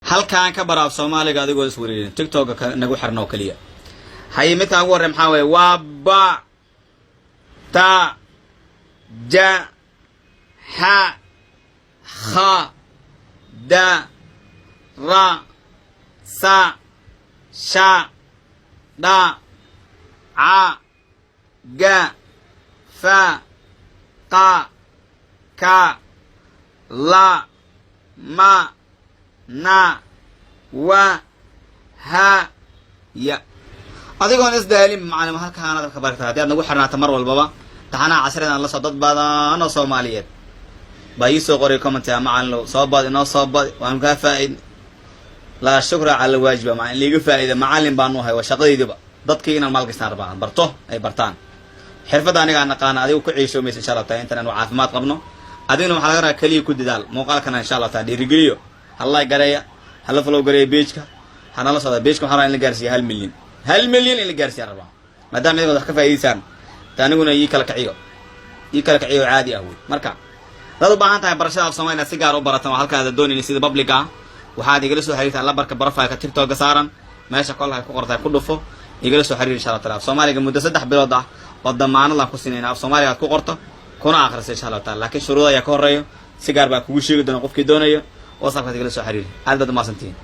Halkaan ka bara af Soomaaliga adigoo iswareerin TikToka nagu xirna oo keliya. Haye, midkaan ugu horrey maxaa waye? Waa ba, ta, ja, xa, kha, da, ra, sa, sha, dha, ca, ga, fa, qa, ka, la, ma, na, wa, ha, ya. Adigoon isdaalin, macalin, halkaanaad ka barta haddii aad nagu xirnaata mar walbaba taxanaha casridan la soo. Dad badan oo Soomaaliyeed baa ii soo qoray comment: "Macalin, soo bad, inoo soo bad, waanu kaa faaid." Laa shukra cala waajiba, macalin, liiga faa'ida. Macalin baanu ahay, waa shaqadaydiba dadkii inaan maalgastaan rabaa, aan barto, ay bartaan xirfadda aniga aan naqaana. Adigu ku ciisho maysa, insha Allah taala, intan aanu caafimaad qabno. Adiguna waxaa laga rabaa keliya ku dadaal muuqaalkana, insha Allah taala. Dhiirigeliyo, hala gareeya, hala follow gareeya page-ka, hanala socda page-ka. Waxaa rabaa in la gaarsiiya 1 milyan, 1 milyan in la gaarsiiya rabaa, maadaama idinkood wax ka faa'idaysaan. Ta aniguna ii kala kiciyo, ii kala kiciyo, caadi ah wey. Marka dad u baahan tahay barashada af Soomaaliya inaad si gaar u baratan oo halkaada doonayna sida public ah, waxaad igala soo xiriirtaan lambarka profile-ka TikTok-ka saaran. Meesha kolka ku qortahay ku dhufo, igala soo xiriir, insha Allah taala. Af Soomaaliga muddo 3 bilood ah oo damaanad aan ku sinayna af Soomaaliga aad ku qorto kuna akhriso, insha Allah taala. Laakiin shuruudo ayaa ka horeeyo, si gaar baa kugu sheegi doona. Qofkii doonayo WhatsAppkaad igala soo xiriiri. Aad baad umahadsantihiin.